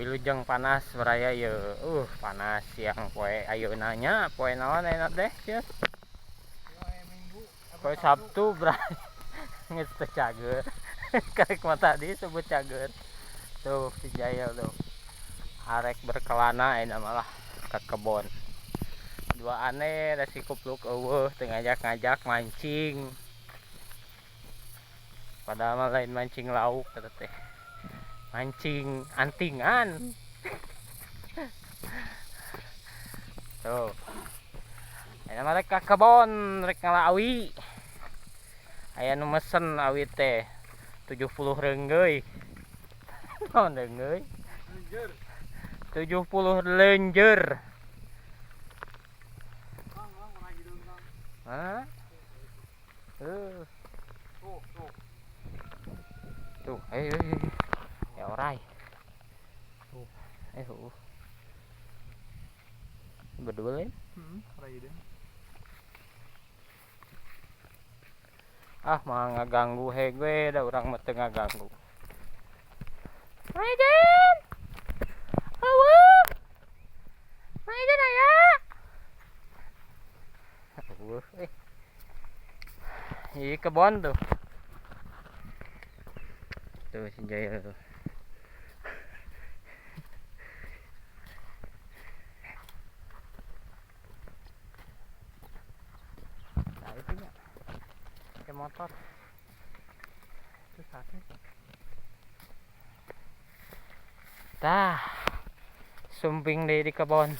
Wilujeng panas baraya ieu. Panas siang poe ayeuna nya, poe naon ayeuna teh sia? Poe Sabtu baraya. Geus teu cager. Karek mah tadi sebut cager. Tuh si Jail tuh. Arek berkelana ayeuna malah ke kebon. Dua aneh da si kupluk eueuh teu ngajak-ngajak mancing. Padahal mah lain mancing lauk eta teh. Mancing antingan. Tuh. Ayeuna mah rek ka kebon, rek ngala awi. Aya nu mesen awi teh 70 reunggeuy. Naon reunggeuy? 70 lenjer. Hah? Tuh, ayo, ayo, ayo. Ya orai. Tuh, Berdua ya? Ah, mah ngaganggu he gue, da urang mah teu ngaganggu. Maijen. Eueuh. Maijen aya. Eueuh eh. Ieu kebon tuh. Tuh si Jaya tuh. Nah, itu nya. Pakai motor. Itu satu. Tah. Sumping deh di kebon.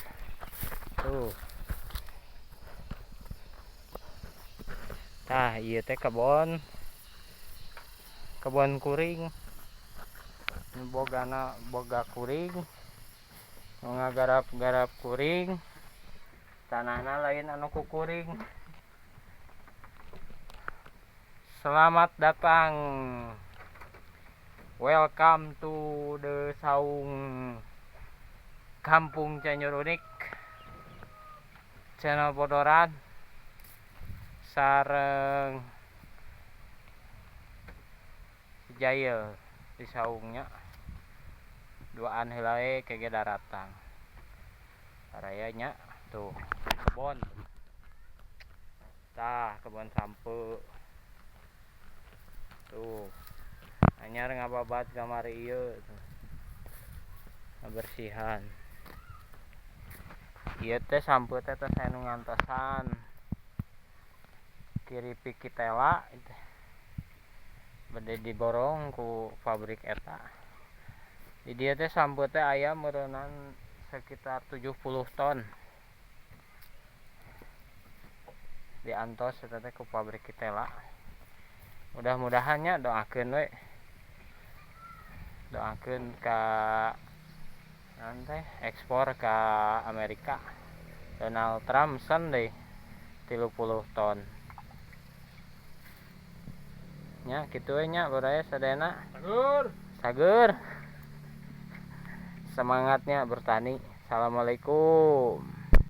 Tuh. Tah, ieu teh kebon. Kebon kuring. Bogana boga kuring. Ngagarap-garap kuring. Tanahna lain anu ku kuring. Selamat datang. Welcome to the Saung Kampung Cianjur Unik. Channel Bodoran sareng Jail di saungnya. Duaan heula we kege daratang. Barayanya tuh kebon. Tah kebon sampeu. Tuh. Anyar ngababat kamari ieu tuh. Ngabersihan. Ieu teh sampeu teh tos anu ngantosan. Kiri Pikitela teh. Bade diborong ku pabrik eta. Di dieu teh sampeu teh aya meureunnan sekitar 70 ton. Diantos eta teh ku pabrik Kitela. Mudah-mudahan nya doakeun we. Doakeun ka naon teh ekspor ka Amerika. Donald Trump mesen deui 30 ton. Nya kitu we nya baraya sadayana. Sagur. Sagur. Semangatnya bertani. Assalamualaikum.